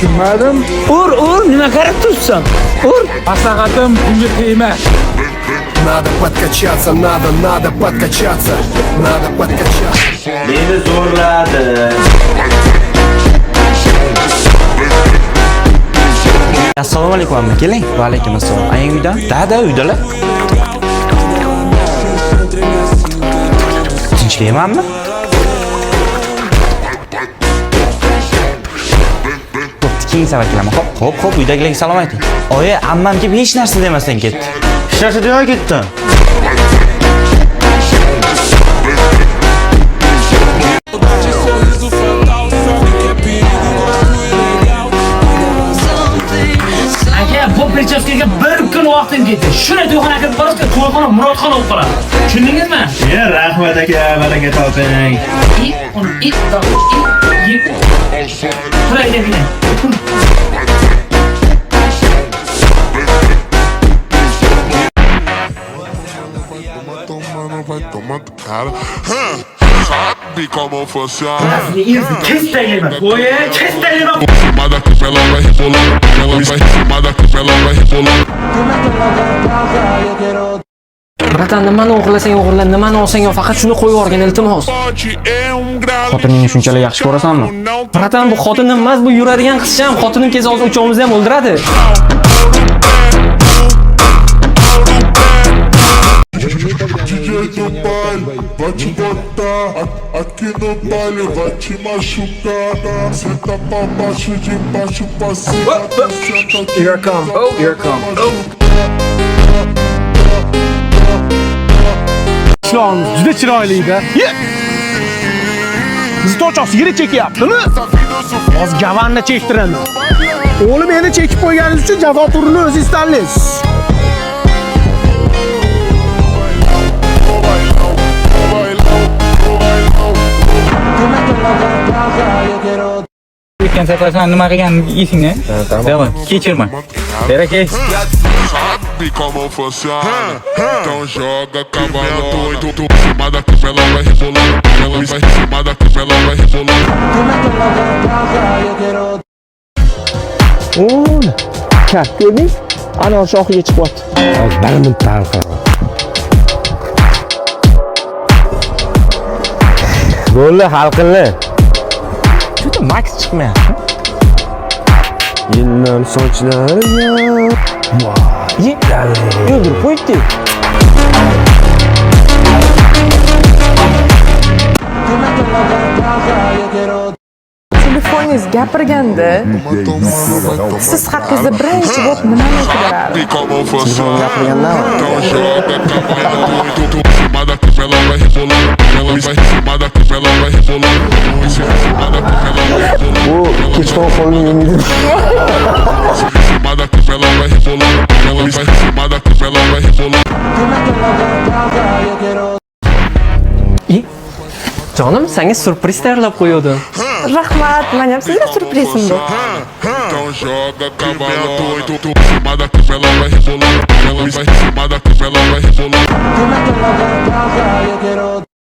Tushunmadim. Ur, ur, nima qarab turibsan? Ur. Maslahatim, bunga tegma. Надо подкачаться, надо, надо подкачаться. Надо подкачаться. Meni zo'rladi. Assalomu alaykum, amma, keling. Va alaykum assalom. Ayang uyda? Da, uydalar. Tinchlikmanmi? Bo'pti, keyin safar kelaman. Xo'p, xo'p, xo'p, uydagilarga salom ayting. Oyi, ammam kelib hech narsa demasdan ketdi. Hech narsa demay ketdi. Aka, bu prichaskaga bir kun vaqtim ketdi. Shuni to'yxonaga kirib borasiz, to'yxona Murodxon bo'lib qoladi. Tushundingizmi? Ya, rahmat aka, baraka toping. I, uni i, do, i, y. Tur aka, bine. Toma, não vai tomar cara. Sabe como funciona? Kes tagilma. Qo'yi, kes tagilma. Fumada que ela vai rebolando, ela vai fumada que ela vai rebolando. Bratan, nimani o'g'irlasang o'g'irla, nimani olsang ol, faqat shuni qo'yib yuborgin, iltimos. Pode é grave. Xotiningni shunchalar yaxshi ko'rasanmi? Bratan, bu xotinim emas, bu yuradigan qizcham. Xotinim kelsa hozir uchovimizni ham o'ldiradi. DJ do baile vai te botar aqui no baile, vai te machucar. Senta pra baixo, de baixo pra cima. Senta Here I come. Oh, here I come. Oh. Qishlog'imiz juda chiroyli edi. Bizni to'choq sigara chekyaptimi? Hozir gavanni chektiraman. O'g'lim, meni chekib qo'yganingiz uchun jazo turini o'zingiz tanlaysiz. O'tgan safar san nima qilganingni esingda? Tamam, kechirma. Beraka. Sabe como funciona? Então joga cavalo. Fumada que ela vai rebolando, ela vai fumada que ela vai rebolando. O'ni. Kar, ko'rding? Anor shoxiga chiqyapti. Hozir bir minutdan qaraman. Bo'ldi, hal qildi. Juda Max chiqmayapti. Yillar sochlariga. Ye, o'ldirib qo'yibdi. Telefoningiz gapirganda siz haqingizda birinchi bo'lib nimani aytib berardi? Sabe como funciona? Então joga cavalo. Fumada que ela vai rebolando, ela vai fumada que ela vai rebolando. Fumada que ela vai rebolando. Bu kechqurun qo'limga yemaydi. Fumada que ela vai rebolando, ela vai fumada que ela vai rebolando. Jonim, senga syurpriz tayyorlab qo'yuvdim. Rahmat, meni ham sizga syurprizim bu. Então joga cavalo. Fumada que ela vai rebolando, ela vai fumada que ela vai rebolando.